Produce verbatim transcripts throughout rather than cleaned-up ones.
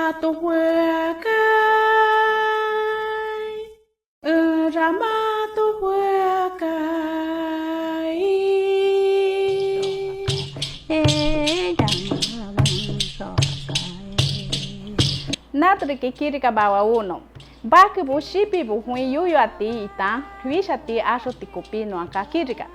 Mato joeakai, enra mato joeakai. Nato riki kirika bawa uno. Bakebo shipibo join yoyoati itan wishati axoti kopí noa kakirika.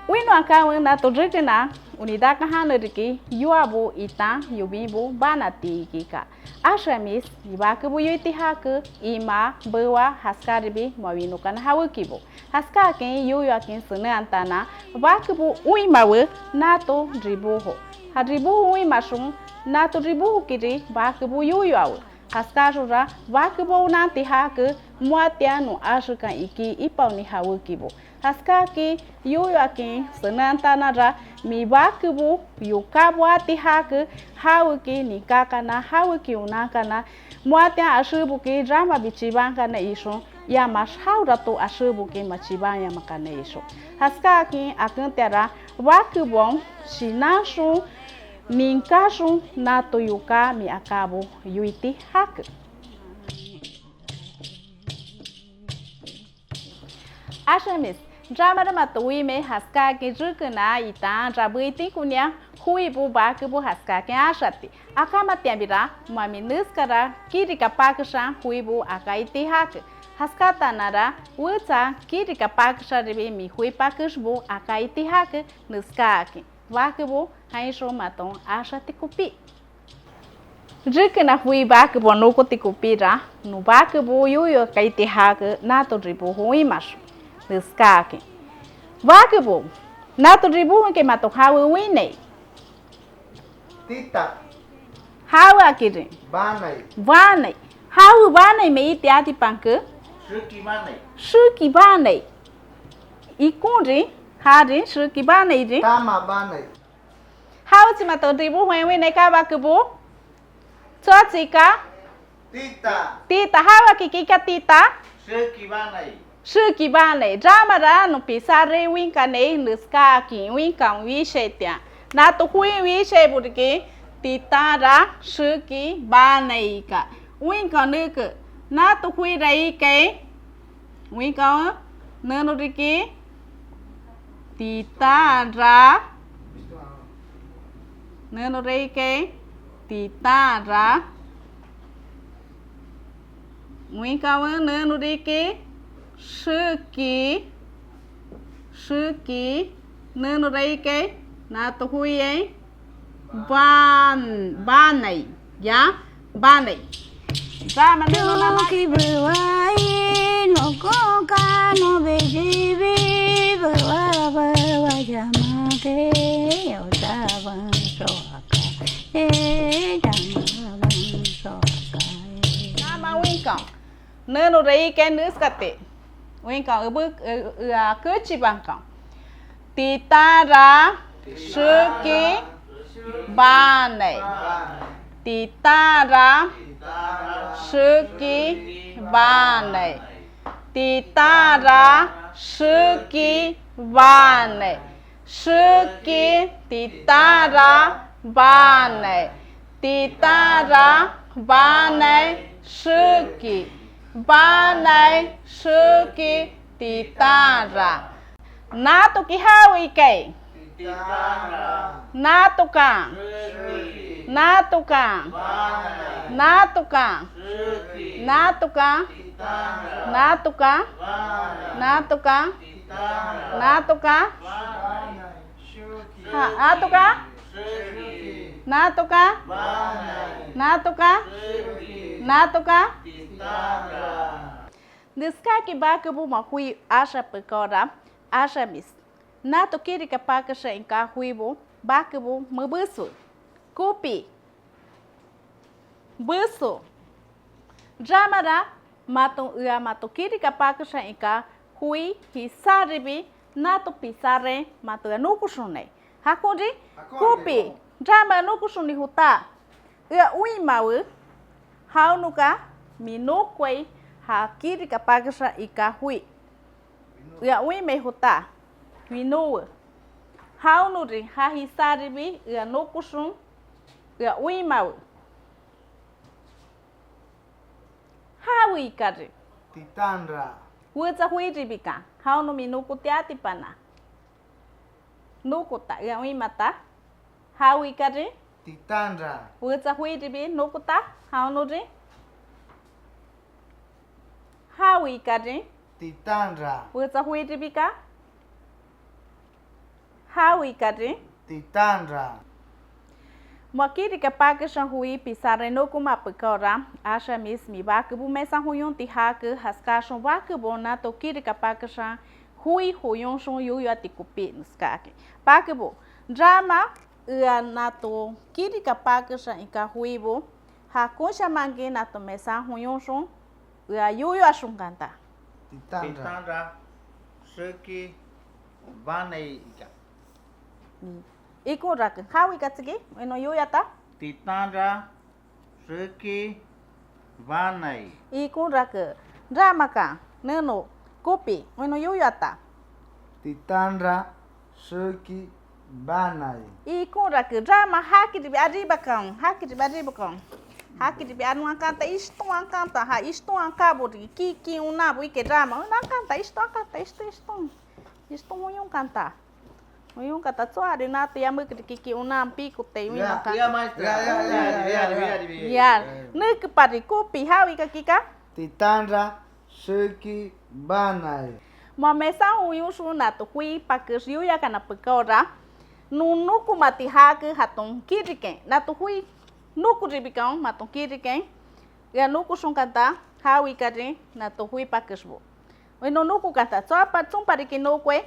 Winoa kanwe nato rekena unidad kajane riki yoabo itan yobinbo banati iki ika. Axemis bakebo yoiti jake, ima, bewa, jaskaribi moa winokana jawékibo. Jaskáakin yoyoakin senenhataanan, bakebo oinmawe nato ribojo. Ja ribojo oinmaxon, nato ribojokiri bakebo yoyoawe. Jaskáxonra bakebo onanti jake, moatian non axekan iki ipaoni jawékibo. Jaskáakin yoyoakin senenhataananra, min bakebo yokábo ati jake, jaweki ninkákana, jaweki onankana, moatian axéboki ramabi chibankana ixon, iamax jawerato axéboki moa chibanyamakana ixon. Jaskáakin akentiara, bakebaon shinanxon, ninkáxon nato yoká min akábo yoiti jake. Axemis, ramara mato wime jaskáakin rekena itan rabé itin konia joibo bakebo jaskáakin axati. Akámatianbira, moa min neskara kirika pakexan joibo akaiti jake. Jaskataananra, wetsa kirika pakexanribi min joi pakexbo akaiti jake, neskáakin. Bakebo jainxon maton axati kopí. Rekena joi bakebo nokoti kopíra, non bakebo yoyo akaiti jake nato ribojo oinmaxon. Neskáakin. Bakebo, nato ribojonki mato jawe oinnai. Tita. Jaweakirin. Banai. Banai. Jawe banaimai iti atipanke? Xeki banai. Xeki banai. Ikonrin, jarin, xeki banairin. Tama banai. Jawechi mato ribojoain oinnai kaa bakebo? Tsoachi ika? Tita. Tita, jawekiki ika tita? Xeki banai. Xeki banai. Ramara non pisarei oinkanai neskáakin oinkaon wishaitian. Nato joi wishaibo riki, titanra xeki banai ika. Oinkaon neke, nato joira ikai, oinkawe, neno riki, titanra, neno reikai, titanra, oinkawe, neno riki, xeki, xeki, neno reikai, nato joiai, ban, banai, ya, banai. Rama neno nama. Tuki bewai, no koka, no bejibi, bewa, bewa, yamake, otaban soaka, eh, yamaban soaka, eh. Nama winkaon. Neno reikai neskati. Oinkan ebe, e, ea kechibankan. Titanra xeki banai. Titanra xeki banai. Titanra xeki banai. Xeki, titanra, banai. Titanra, banai, xeki. Banai, xeki, titanra. Natoki jawe ikai. Natokan. Natokan. Natokan. Natokan. Natokan. Natokan. Natokan. Ha, natokan. Natokan. Natokan. Natokan. Neskáakin bakebo moa joi axapekáora, axamis. Nato kirika pakexa iká joibo bakebo mebeswe. Kopi. Beso. Ramara maton ea mato kirika pakexa iká joi jisaribi nato pisaren mato ea nokoxonai. Jakonrin, kopi, rama ea nokoxoni jota, ea oinmawe, jaonoka min nokoai ja kirika pakexa iká joi. Ea oinmai jota, winówe. Jaonori ja jisaribi ea nokoxon, ea oinmawe. Jawe ikari. Titanra. Wetsa joiribikan, jaonomi nokoti atipana. Nokota, ea oinmata. Jawe ikari. Titanra. Wetsa joiribi nokota, jaonori. Jawe ikari. Titanra. Wetsa joiribika. Jawe ikari. Titanra. Moa kirika pakexan joi pisarre nokoma pekáora, axa mismi bakebo mesan joyonti jake, jaskáaxon bakebo nato kirika pakexan joi joyonxon yoyoati kopí neskáakin. Bakebo, rama ea nato kirika pakexan ika joibo, jakonshamankin nato mesan joyonxon ea yoyoaxonkanta. Titanra. Titanra, xeki, banai ika. Mm. Ikon rake, jawe ikatsiki, eno yoiata? Titanra, xeki, banai. Ikon rake, ramaka, neno, kopi, eno yoiata? Titanra, xeki, banai. Ikon rake, rama jakiribi arribakan, jakiribi arribakan. Jakiribi anoakanta, ishton akanta, ja ishton akábo riki, kiki onabo ike rama, akanta, ishton akanta, ishton, ishton. Ishton oyonkanta. Oyonkata tsoari nato yamékiri kiki onan pikotai oinnokan. Ya, maestra. Ya, ya, ya, ya, ya, ya, ya. Ya, nekepari kopi jawe ikakika. Titanra xeki banai. Moa mesan oyonxon nato joi pakex yoiakana pekáora, non nokomati jake jaton kirikin. Nato joi nokoribikan maton kirikin. Ea nokoxonkanta jawe ikarin nato joi pakexbo. Oino nokokanta, tsoapa, tsonparikin nokoai.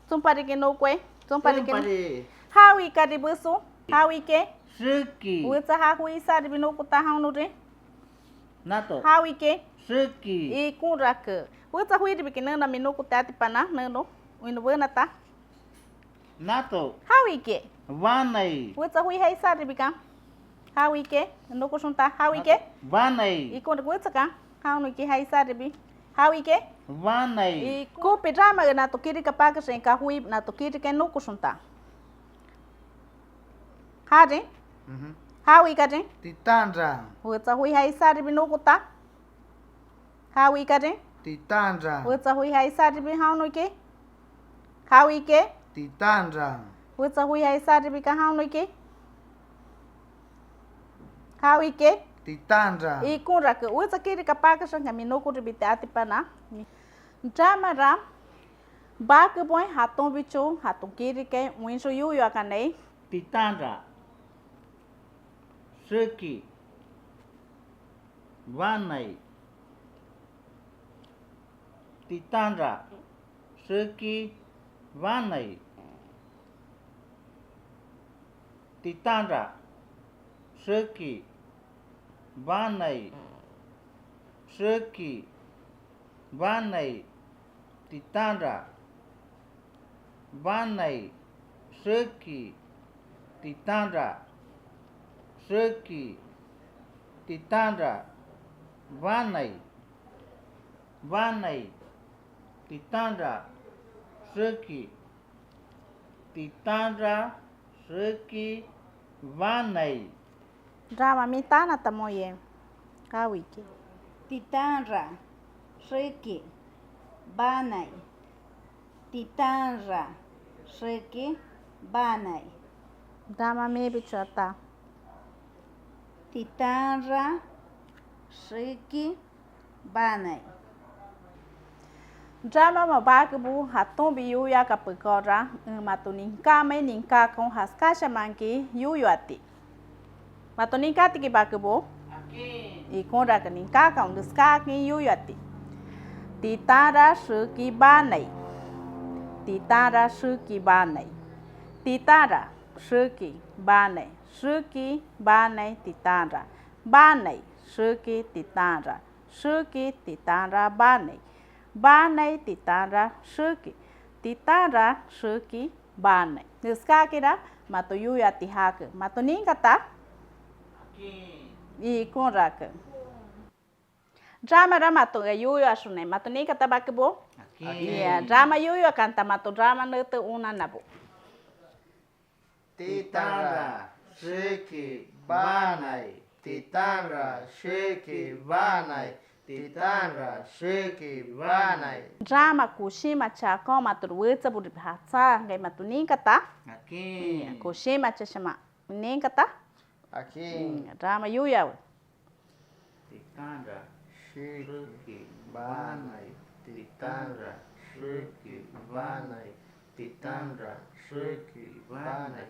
Tsonparikin nokoai. Tsonparikin. Tsompari. Jawe ikari beso. Jawe ike. Xeki. Wetsa ja joi isaribi nokota jaonori. Nato. Jawe ike. Xeki. Ikon rake. Wetsa joiribikin nenami nokota atipana, neno. Oino benata. Nato. Jawe ike. Banai. Wetsa joi ja isaribikan. Jawe ike. Nokoxonta. Jawe ike. Banai. Ikon rake wetsakan. Jaono ike ja isaribi. Jawe ike. Banai. Ikopi rama nato kirika pakexen ika joi nato kirikin nokoxonta. Jari? Mhm. Jawe ikarin? Titanra. Wetsa joi ja isaribi nokota. Jawe ikarin? Titanra. Wetsa joi ja isaribi jaono iki. Jawe ike. Titanra. Wetsa joi ja isaribika jaono iki. Jawe ike. Titanra. Ikon rake wetsa kirika pakexanka min nokoribiti atipana. Ramara bakeboin jatonbicho jaton kirikin oinxon yoyoakanai. Titanra. Xeki. Banai. Titanra. Xeki. Banai. Titanra. Xeki. Banai. Xeki. Banai. Titanra. Banai. Xeki. Titanra. Xeki. Titanra. Banai. Banai. Titanra. Xeki. Titanra. Xeki. Banai. Rama mitanata moye. Jawe ike. Titanra. Xeki. Banai. Titanra. Xeki. Banai. Rama mibicho ata. Titanra. Xeki. Banai. Ramama bakebo jatonbi yoiaka pekáora, en mato ninkámai ninkákaon jaskashamanki yoyoati. Mato ninkátiki bakebo? Akin. Ikonrake ninkákaon neskáakin yoyoati. Titanra xeki banai. Titanra xeki banai. Titanra xeki banai. Xeki banai titanra. Banai xeki titanra. Xeki titanra banai. Banai titanra xeki. Titanra xeki banai. Neskákira mato yoiati jake. Mato ninkata? Akin. Ikonrake. Ramara mato ea yoyoaxonai. Mato ninkata bakebo? Akin. Ia, rama yoyoakanta mato rama nete onanabo. Titanra xeki banai, titanra xeki banai, Titanra, xeki, banai. Rama koshinmacha akonmatora wetsaboribi jatsá akai mato ninkata. Akin. Koshinmachashaman ninkata. Akin. Rama yoiawe. Titanra, xeki, banai. Titanra, xeki, banai. Titanra, xeki, banai.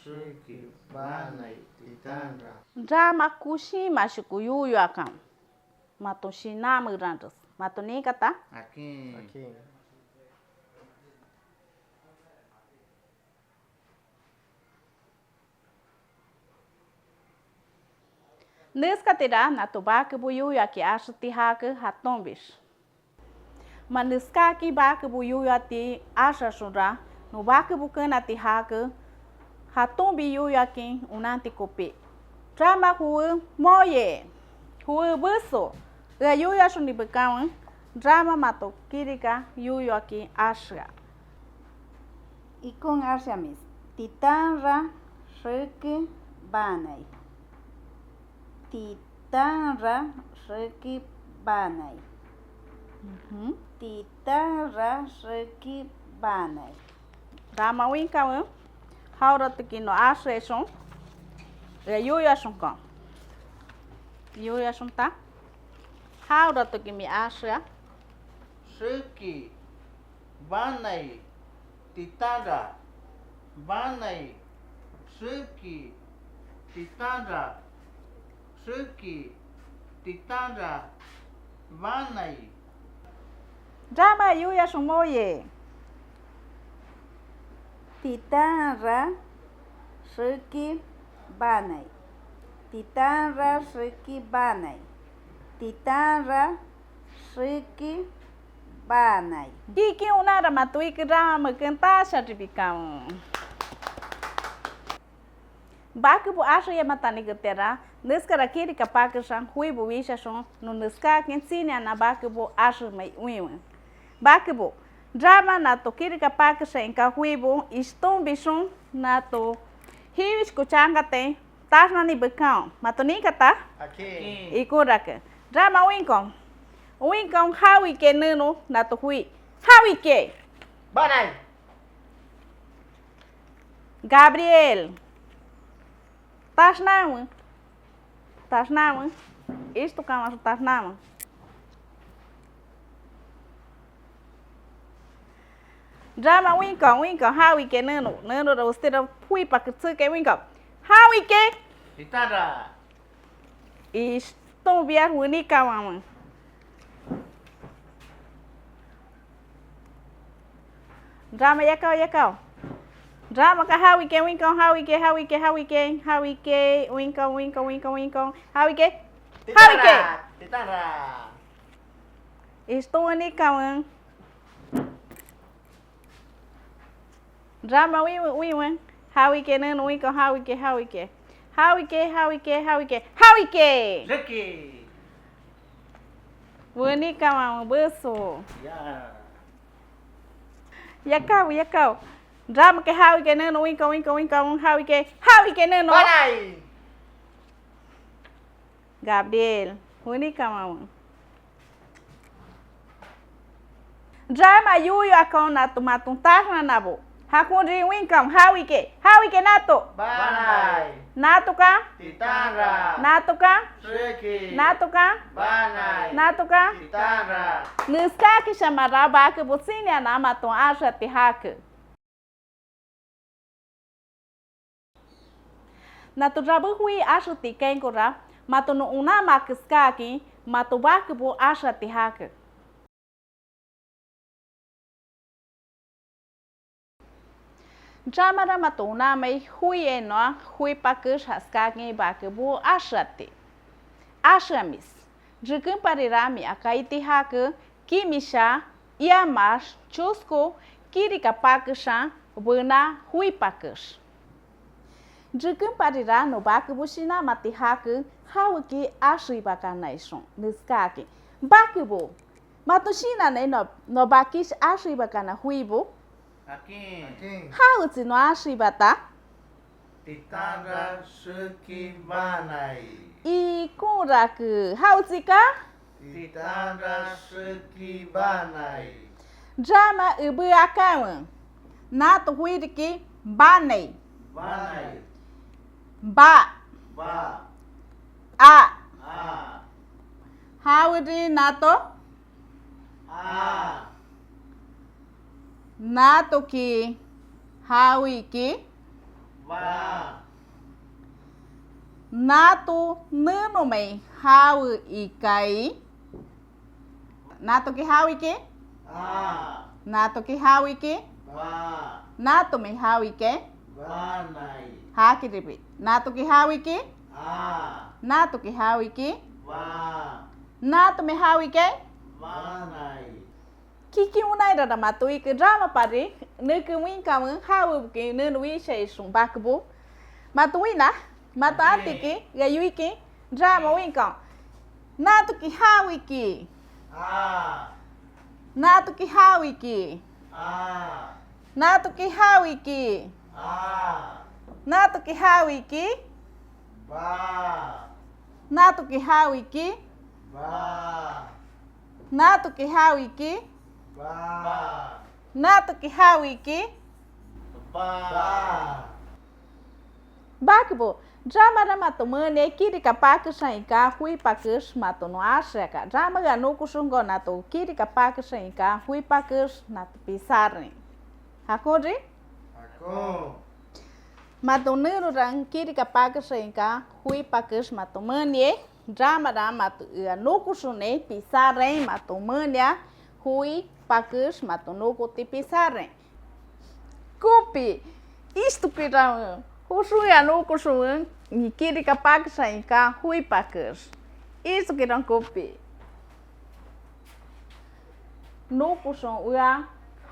Xeki, banai, titanra. Rama koshinmashoko yoyo akanwe. Maton shinan meranres. Mato ninkata? Akin. Akin. Neskatira nato bakebo yoyo aki axeti jake jatonbix. Ma neskáakin bakebo yoyo ati axaxonra, non bakebo kenati jake, jatonbi yoyo akin onanti kopí. Rama jowé moye, jowé beso, ea yoyo axoni bekanwe, rama mato kirika yoyo akin axea. Ikon axeamis, titanra xeki banai. Titanra xeki banai. Mhm. Titanra xeki banai. Rama oinkanwe, jaweratoki non axeaxon, ea yoiaxonkan. Yoiaxonta, jaweratoki min axea. Xeki, banai, titanra, banai, xeki, titanra, xeki, titanra, banai. Rama yoiaxon moye. Titanra xeki banai. Titanra xeki banai. Titanra xeki banai. Kikin onanra mato ike rama meken tasharibikawe. Bakebo axeyamatani ketiara, neskara kirika pakexan joibo wishaxon, non neskáakin tsinina bakebo axemai oinwe. Bakebo, rama nato kirika pakexan iká joibo ishtonbixon, nato jiwishko chankatain taxnani bekanwe. Mato ninkata? Akin. Ikonrake. Rama oinkawe. Oinkawe, jawike neno nato joi. Jawike. Banai. Gabriel. Taxnanwe. Taxnanwe. Ishtokanmaxon taxnanwe. Rama oinkawe, oinkawe, jawike neno. Nenora westíra joipa ketsékai oinkawe. Jawike. Titanra. Ishton biax weníkawanwe. Rama yakao, yakao. Ramaka jawike, oinkawe, jawike, jawike, jawike, jawike, oinkawe, oinkawe, oinkawe, oinkawe, jawike, jawike. Titanra, titanra. Ishton weníkawen. Rama uiwe, uiwe. Jawike neno oinkawe, jawike, jawike. Jawike, jawike, jawike, jawike. Reki. Weníkawanwe beso. Ya. Yakao, yakao. Ramake jawike neno oinkawe, oinkawe, oinkawe, jawike, jawike neno. Banai. Gabriel, weníkawanwe. Rama yoyo akanwe nato maton taxnanabo. Jakonrin oinkanwe, jawike, jawike nato. Banai. Natoka. Titanra. Natoka. Xeki. Natoka. Banai. Natoka. Titanra. Neskáakishamanra bakebo tsinina maton axeati jake. Nato rabé joi axeti ikainkora, mato non onanmaa keskáakin, mato bakebo axeati jake. Ramara mato onanmai joiai noa joi pakex jaskáakin bakebo axeati. Axeamis. Rekenparira min akaiti jake, kimisha, iamax, chosko, kirika pakexan, bená joi pakex. Rekenparira non bakebo shinanmati jake, jaweki axeibakana ixon, neskáakin. Bakebo, mato shinannai noa, noa bakish axeibakana joibo? Akin. Akin. Jawetsi noa axeibata? Titanra xeki banai. Ikonrake. Jawetsika? Titanra xeki banai. Rama ebé akanwe. Nato joi riki banai. Banai. Ba. Ba. A. A. Jaweri nato? A. Natoki jawe iki? Ba. Nato nenomai jawe ikai? Natoki jawe iki? A. Natoki jawe iki? Ba. Natomai jawe ikai? Banai. Jakiribi. Natoki jawe iki? A. Natoki jawe iki? Ba. Natomai jawe ikai? Banai. Kikin onairara mato ike, ramapari neke winkanwe, jaweboki neno wisha ixon bakebo. Mato wina, mato atiki, ea yoikin, rama winkanwe. Natoki jawe iki? A. Natoki jawe iki? A. Natoki jawe iki? A. Natoki jawe iki? Ba. Natoki jawe iki? Ba. Natoki jawe iki? Ba. Natoki jawe iki? Ba. Ba. Bakebo, ramara mato menia kirika pakexan ika joi pakex mato non axeaka. Rama ea nokoxonko nato kirika pakexan ika joi pakex nato pisaren. Jakonri? Jakon. Mato nerora kirika pakexan ika joi pakex mato meniai. Ramara mato ea nokoxonai pisaren mato menia joi pakex mato nokoti pisaren. Kopi, istokiranwe, joxon ea nokoxonwe, kirika pakexan ika joi pakex. Istokiran kopi. Nokoxon ea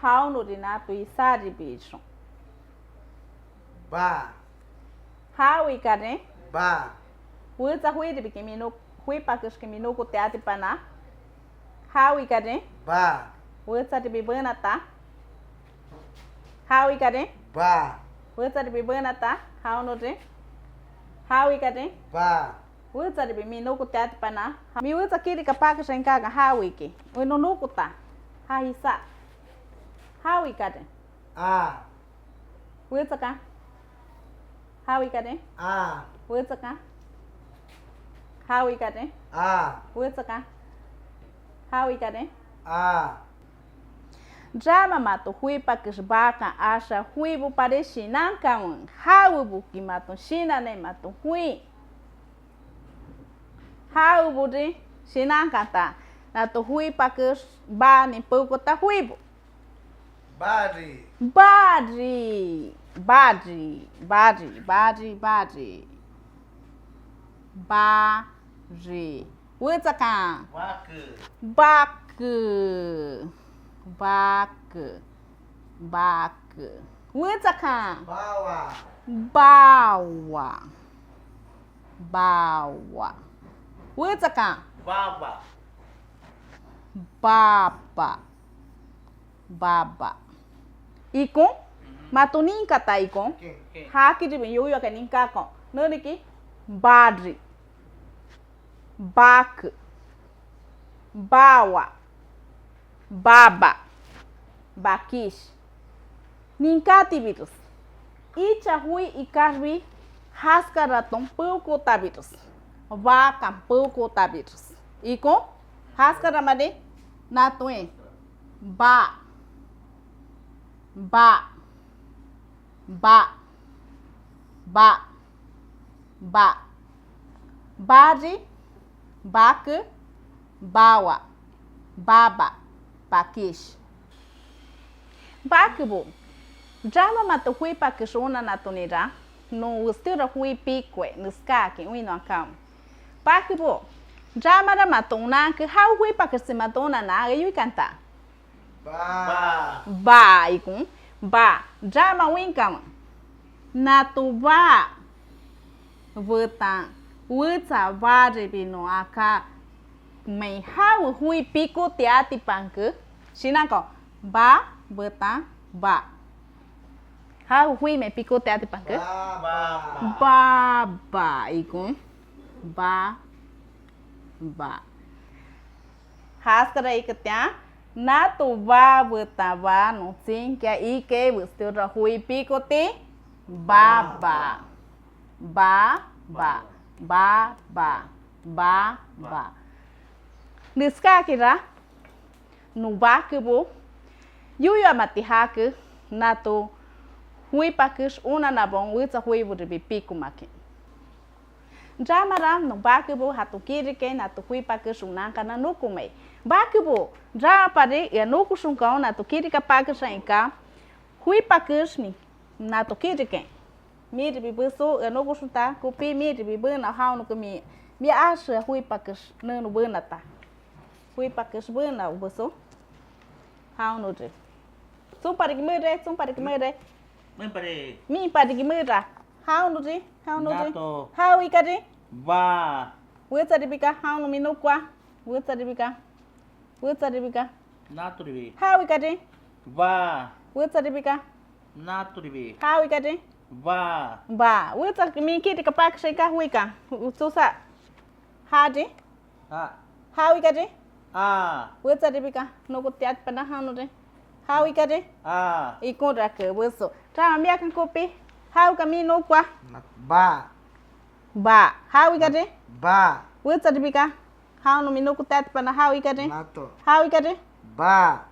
jaonori nato isaribi ixon. Ba. Jawe ikaren? Ba. Wetsa joiribiki min nok-, joi pakexki min nokoti atipana? Jawe ikaren? Ba. Wetsaribi benata? Jawe ikaren? Ba. Wetsaribi benata? Jaonori? Jawe ikaren? Ba. Wetsaribi min nokoti atipana? Min wetsa kirika pakexan kakan jawe iki. Oin non nokota. Ja jisa. Jawe ikaren? A. Wetsaka. Jawe ikaren? A. Wetsaka. Jawe ikaren? A. Wetsaka. Jawe ikaren? A. Rama mato joi pakex bakan axa joibopari shinankanwe. Jaweboki maton shinannai mato joi. Jawebori shinankata nato joi pakex bani peokota joibo. Bari. Bari. Bari. Bari. Bari. Bari. Bari. Wetsakan. Bake. Bake. Bake. Bake. Wetsakan. Bawa. Bawa. Bawa. Wetsakan. Baba. Baba. Baba. Ikon? Mhm. Mato ninkata ikon? Ken, ken. Jakiribi yoyo aka ninkakon. Neneki bari. Bake. Bawa. Baba. Bakish. Ninkatibires. Icha joi ikaxbi jaskaraton peokotabires. Bakan peokotabires. Ikon? Jaskaramari natoen. Ba. Ba. Ba. Ba. Ba. Bari. Bake. Bawa. Baba. Bakish. Bakebo, rama mato joi pakex onanatonira, non westíora joi pikoai, neskáakin oinnon akanwe. Bakebo, ramara mato onanke, jawe joi pakexsi mato onanaa, ea yoikanta. Ba. Ba. Ba ikon, ba, rama oinkanwe. Nato ba betan wetsa baribi non aká, mai jawe joi pikoti atipanke, shinanko, ba betan ba. Jawe joi mai pikoti atipanke. Ba, ba. Ba, ba, ikon. Ba, ba. Jaskara iketian, nato ba betan ba non tsinkia ikai, westíora joi pikoti, baba. Ba, ba, ba, ba, ba, ba. Neskáakinra, non bakebo yoyoamati jake, nato joi pakex onanabaon wetsa joiboribi pikomakin. Ramara non bakebo jato kirikai nato joi pakex onankana nokomai. Bakebo, ramapari ea nokoxonkanwe nato kirika pakexan iká, joi pakex nato kirikai. Miribi beso ea nokoxonta kopí, miribi bena jaonoke mi, mia axea joi pakex neno benata. Joi pakex bena beso jaonori. Tsonpa riki mere, tsonpa riki mere. Mipa riki mera. Jaonori, jaonori. Nato. Jao ikari. Ba. Wetsaribika, jaono minokoa. Wetsaribika. Wetsaribika. Natoribi. Jao ikari. Ba. Wetsaribika. Natoribi. Jao ikari. Ba. Ba. Wetsa min kirika pakexan iká joikan. Tsosa. Jari. A. Jao ikari. A. Wetsaribika. Nokoti atipana jaonori. Jao ikari. A. Ikonrake beso. Rama miakan kopí. Jaoka minokoa. Ba. Ba. Jao ikari. Ba. Wetsaribika. Jaono minokoti atipana jao ikari. Nato. Jao ikari. Ba.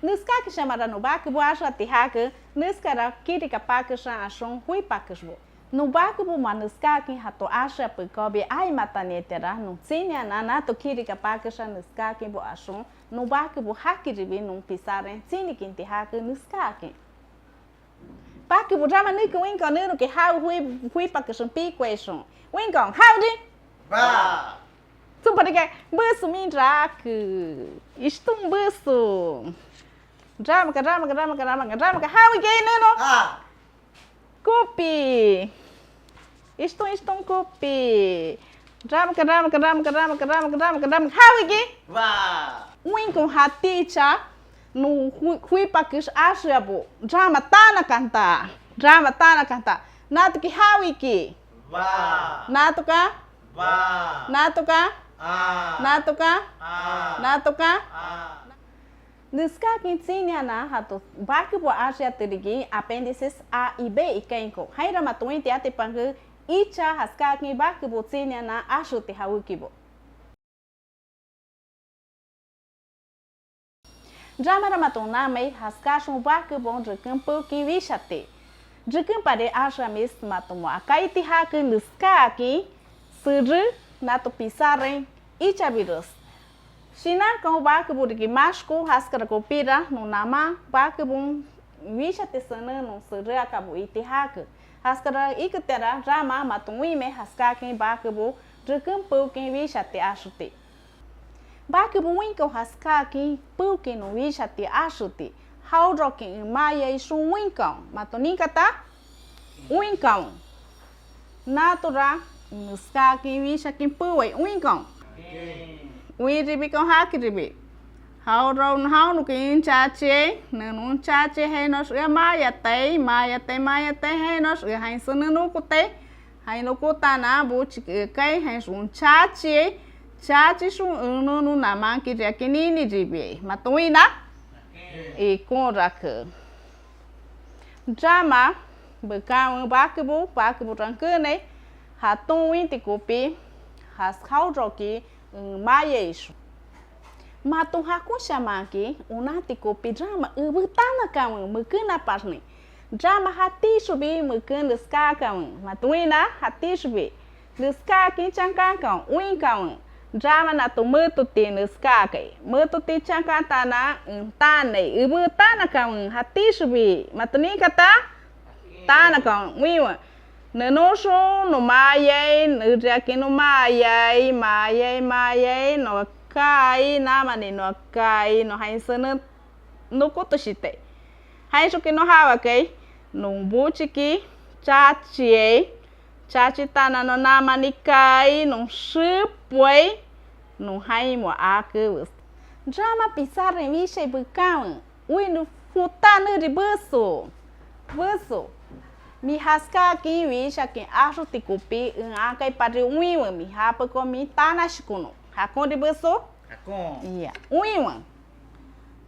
Neskáakishamara non bakebo axeati jake, neskara kirika pakexan axon joi pakexbo. Non bakebo moa neskáakin jato axea pekáobi aimataniaitianra, non tsinianan nato kirika pakexan neskáakinbo axon, non bakebo jakiribi non pisaren tsinikinti jake neskáakin. Bakebo rama neke oinkaon nenoki jao joi, joi pakexon pikoaixon. Oinkaon, jaori? Ba. Tsonpa riki, beso min rake. Ishton beso. Ramaka, ramaka, ramaka, ramaka, ramaka. Jao iki neno. A. Kopi. Ishton, ishton kopi. Ramaka, ramaka, ramaka, ramaka, ramaka, ramaka, ramaka. Jao iki. Ba. Oinkaon jaticha non joi, joi pakex axeabo. Rama tanakanta. Rama tanakanta. Natoki jao iki. Ba. Natoka. Ba. Natoka. A. Natoka. A. Natoka. A. Neskáakin tsinianan jato bakebo axeati riki, apéndices A y B ikainko. Jainra mato ointi atipanke, icha jaskáakin bakebo tsinianan axeti jawékibo. Ramara maton namai, jaskáaxon bakebaon reken peokin wishati. Rekenpari axamis mato moa akaiti jake neskáakin, seré nato pisarren ichabires. Shinankaon bakebo riki maxko, jaskara kopíra non naman bakebaon wishati senen non seréakabo iti jake. Jaskara iketianra rama maton oinmai jaskáakin bakebo reken peokin wishati axeti. Bakebo oinkaon jaskáakin peokin non wishati axeti, jaoraokin en maya ixon oinkaon. Mato ninkata? Oinkaon. Natora neskáakin wishakin peoai, oinkaon. Oinribikaon jakiribi. Jaoraon jaonokin en chachiai, nenon chachiai jainoax ea mayatai, mayatai, mayatai jainoax ea jain senen nokotai. Jain nokotaanan bochiki ekai, jainxon chachiai, chachixon enon non namanki riakin niniribiai. Mato oinna? Ikonrake. Rama bekanwe bakebo, bakebo rankenai, jaton ointi kopí, jas jaoraoki en maya ixon. Maton jakonshamanki onanti kopí rama ebé tanakanwe mekennapaxnin. Rama jatixonbi meken neskáakanwe. Mato oinna? Jatixonbi. Neskáakin chankankanwe, oinkanwe. Rama nato metoti neskáakai. Metoti chankantaanan en tanai. Ebé tanakanwe jatixonbi. Mato ninkata? Tanakanwe, oinwe. Nenoxon non mayai, neriakin non mayai, mayai, mayai, noa kaai, namani noa kaai, non jain senen nokotoshitai. Jainxonki non jawakai, non bochiki chachiai, chachitaanan non namani kaai, non xepoai, non jain moa ake wes. Rama pisarren wishai bekanwe, oinno jota neri beso. Beso. Mi jaskáakin wishakin axoti kopí en akaipari oinwe, mi japekon mi tanashkonon. Jakonri beso? Jakon. Ia, oinwe.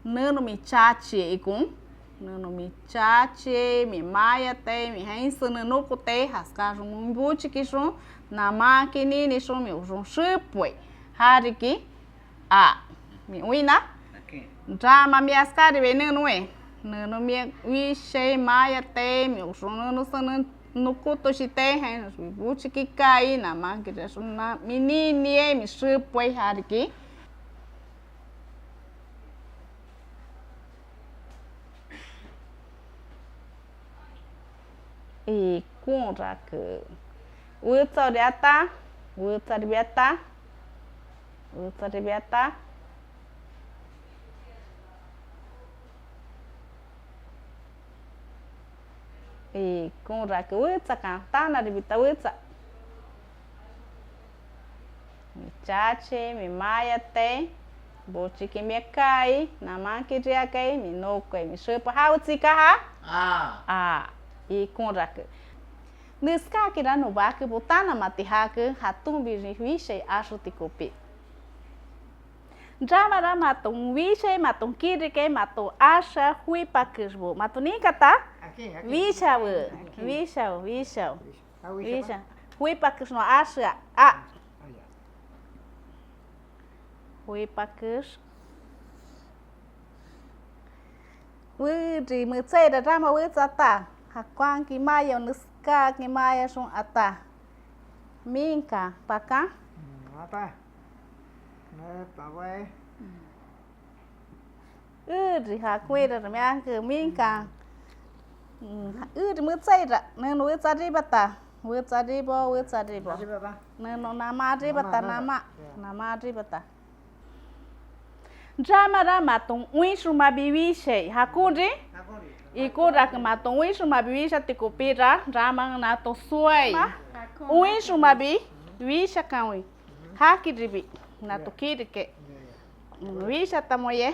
Nenomi chachi ikon. Nenomi chachi, mi mayatai, mi jain senen nokotai, jaskaxon mon bochikixon, namankin ninixon, mi oxon xepoai. Ja riki, a, mi oinna. Akin. Rama mi askaribi nenoe. Nenomi wishai, mayatai, mi oxon neno senen nokotoshitai, jainox mi bochiki kaai, namankiraxon na, mi niniai, mi xepoai, ja riki. Ikonrake. Wetsaori ata, wetsaribi ata, wetsaribi ata. Ikonrake wetsakan, tanaribita wetsa. Mi chachi, mi mayatai, bochiki mia kaai, namankin riakai, mi nokoai, mi xepoai, jawe tsikaja? A. A, ikonrake. Neskákira non bakebo tanamati jake, jatonbiri wishai axoti kopí. Ramara maton wishai, maton kirikai, maton axa joipakexbo. Mato ninkata? Akin, akin. Wishawe. Akin. Wishao, wishao. Wisha. Ah, wisha. Wisha. Joipakex non axea. A. Ah, ya. Joipakex. Weri metsaira rama wetsa ata. Jakonhakin maya, neskáakin mayaxon ata. Minka, pakan? Mm, ata. Ne, pabai. Eri jakonhirara mianke minkan. Mm, eri metsaira, neno wetsaribata, wetsaribo, wetsaribo. Arriba ba. Neno namaribata, nama, nama, ya, namaribata. Ramara maton oinxonmabi wishai, jakonrin? Jakonrin. Ikonrake maton oinxonmabi wishati kopíra, raman nato soai. Jakon. Oinxonmabi wishakanwe. Jakiribi, nato kirike. Ya, ya. Mm, wishata moye. Ya.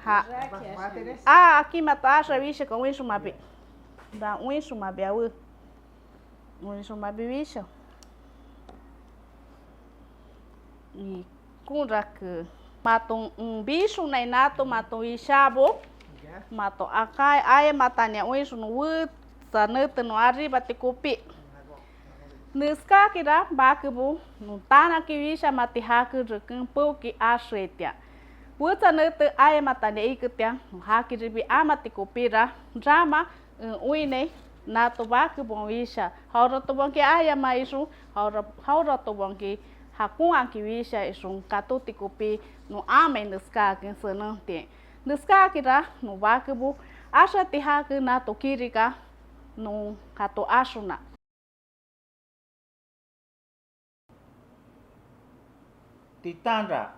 Ja. Gracias. A, akin mato axa wishaka oinxonmabi. Da oinxonmabi awe. Oinxonmabi wisha. Ikonrake. Maton, mm, bixonai nato maton wishabo. Ya. Mato akai ayamatania oinxon non wetsa nete non arribati kopí. Neskákira bakebo non tanaki wishamati jake reken peoki axeaitian. Wetsa nete ayamatania iketian, non jakiribi amati kopíra, rama en oinnai nato bakebon wisha, jaweratobaonki ayama ixon, jawera-, jaweratobaonki jakonhakin wisha ixon katóti kopí, non amai neskáakin senentiain. Neskáakira non bakebo axati jake nato kirika non jato axona. Titanra,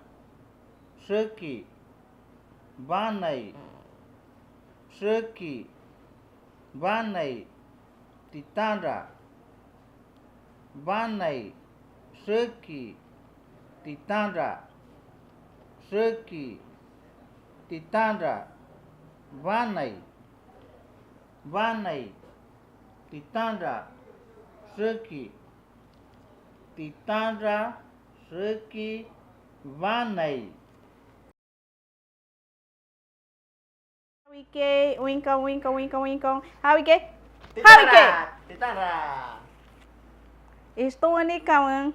xeki, banai, xeki, banai, titanra, banai, xeki, titanra, xeki, titanra, banai, banai, titanra, xeki, titanra, xeki, banai. Jawike, oinkawe, oinkawe, oinkawe, oinkawe. Jawike. Titanra, jawike. Titanra. Isto wenikanwe.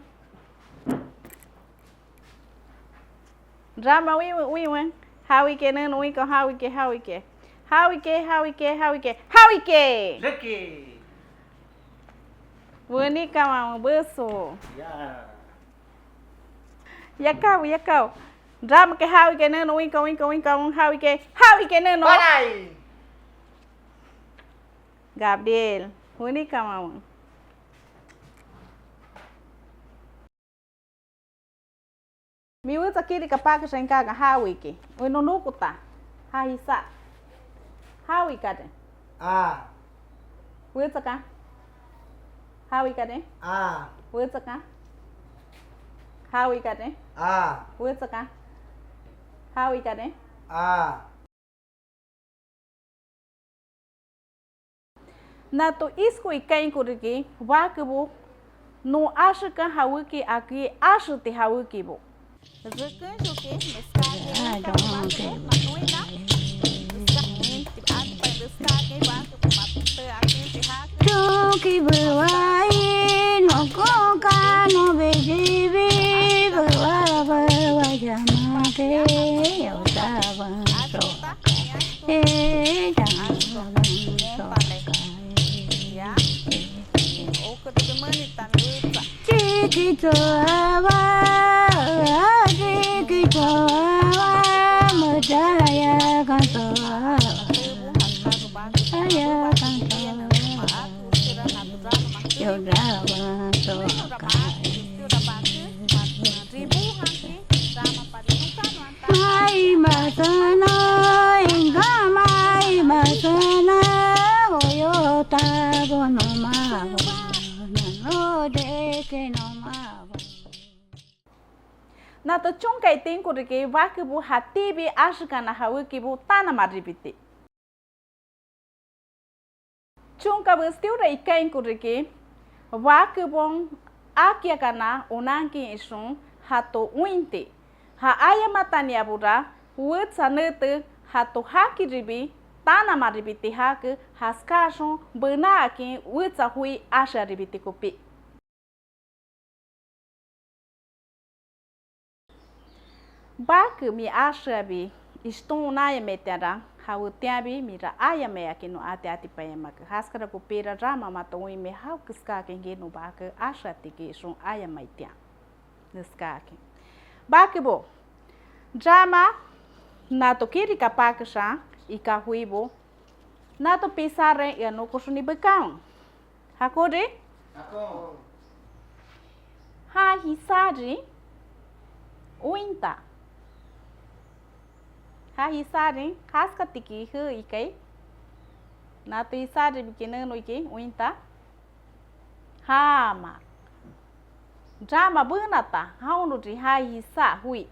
Rama uiwe, uiwe. Jawike neno oinkawe, jawike, jawike. Jawike, jawike, jawike. Jawike. Reki. Wenikanwe beso. Ya. Yakao, yakao. Ramake jawike neno, oinka, oinka, oinka, on jawike, jawike neno. Banai. Gabriel, wenikanwe. Mi wetsa kirika pakexain kaakan jawike. Oin non nokota. Ja jisa. Jawikare. A. Wetsaka. Jawikare. A. Wetsaka. Jawikare. A. Wetsaka. Jawikare. A. Nato isko ikainko riki, bakebo non axekan jawéki akí axeti jawékibo. Rekenshoki, neskáakin, neskáakin, neskáakin, bake, mato tee akinti jake. Chonki bewai, nokon kano biribi, bewa, bewa, yamake, yotaban soka, eh, yamaban soka. Chikito awa, chikito awa, mudaya kanto awa, aya kanto awa, yorawa soka. Mai masana, inga mai masana, oyota bono mabo, nano deke no mabo. Nato chonka itinko riki, bakebo jatíbi axekana jawékibo tanamaribiti. Chonka bestiora ikainko riki, bakebon akiakana onankin ixon jato ointi. Ja ayamataniabora, wetsa nete jato jakiribi tanamaribiti jake, jaskáaxon benaakin wetsa joi axearibiti kopí. Bake min axeabi ishton onanyamaitianra, jawetianbi mira ayamai akin non ati atipanyamake. Jaskara kopíra rama mato oinmai jawekeskaakinki non bake axeatiki ixon ayamaitian. Neskáakin. Bakebo, rama nato kirika pakexan ika joibo, nato pisaren ea nokoxoni bekanwe. Jakori? Jakon. Ja jisárin ointa. Ja jisárin jaskatiki jee ikai. Nato jisáribiki neno iki ointa. Jama. Rama benata, jaonori ja jisá joi.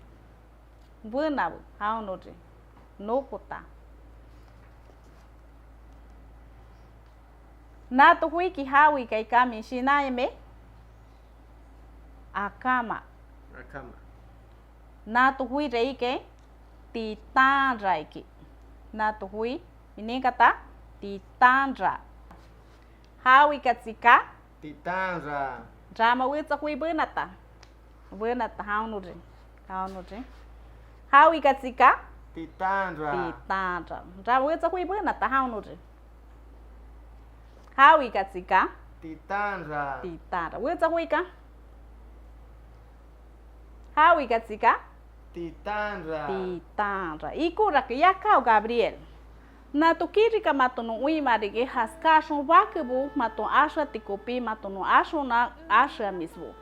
Benawe, jaonori nokota. Nato joiki jawe ikai kamin shinanyamai? Akama. Akama. Nato joira ikai titanra iki. Nato joi, mininkata, titanra. Jawe ika tsika? Titanra. Rama wetsa joi benata. Benata, jaonori. Jaonori. Jawe ika tsika? Titanra. Titanra. Rama wetsa joi benata, jaonori. Jawe ika tsika? Titanra. Titanra. Wetsa joika? Jawe ika tsika? Titanra. Titanra. Ikorake, yakao Gabriel. Nato kirika mato non oinmaa riki, jaskáaxon bakebo maton axeati kopí mato non axona axeamisbo.